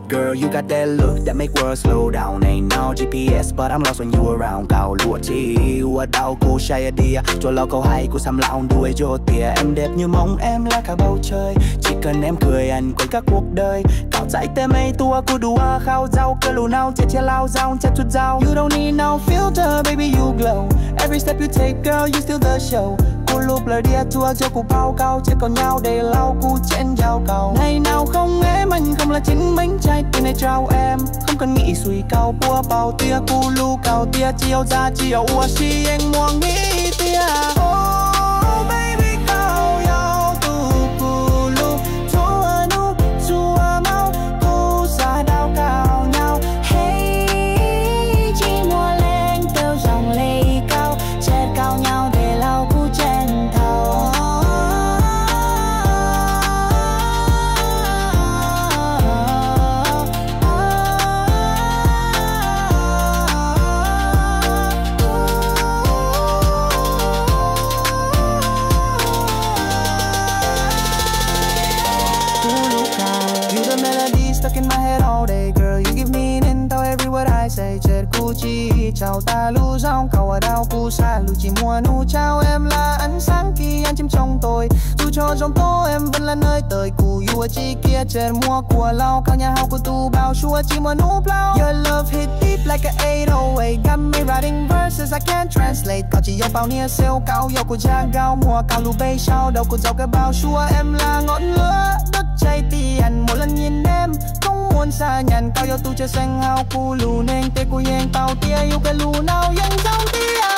Girl, you got that look that make world slow down. Ain't no G P S, but I'm lost when you around. Kau luam txij ua tau kuv shy idea, tsuas los kau hais kuv xam laus ntuj ej cuag tias em đẹp như mong em là cả bầu trời. Chỉ cần em cười anh quên cả cuộc đời. Kau txais tej me tuaj kuv dua khau dzau, kawg lus nau ces cia lau zaus ntshai tsuj txaus. You don't need no filter, baby you glow. Every step you take, girl, you steal the show. Kuv lub plaws diav tsuas cog kuv paub kau, ces kau nyaub dej laus kuv tseem ncaus kau. Này nào không em anh không là chính mình, trái tim này trao em. Không cần nghĩ suy kau puas paub tias kuv lub kau tias tsis yog dab tsi, yog ua si yeej muaj nqi tiag. Oh baby, kau yog tus kuv lub txhua hnub txhua hmo, kuv xav tau kau nyaub. Hey, tsis muaj leej twg zoo li kau, tseg kau nyaub dej laus kuv tseem tau. Kuv lub kau, you the melody stuck in my head all day. Girl, you give meaning to every word I say. Tseg kuv tsis tsaug tag lub zoo kau ua rau kuv xav lus tsis muaj hnub tsaus. Em là ánh sáng khi anh chìm trong tôi, dù cho giông tố em vẫn là nơi tơi. Kuv yuav tsis khiav, tseg muab kuv laus kau nyob hauv kuv tus bao suav tsis muaj hnub plaub. Your love hit deep like an eight oh eight, got me writing verses I can't translate. Kau tsis yog pau niam xeev, kau yog kuv zaj nkauj, muab kau lub npe sau rau kuv txoj kev bao suav. Em là ngọn lửa đốt cháy tim anh, mỗi lần nhìn em không muốn xa nhạt. Kau yog tus tshwj xeeb hauv kuv lub neej, thiab kuv yeej paub tias yus kawg lus nau yeej zoo tiag.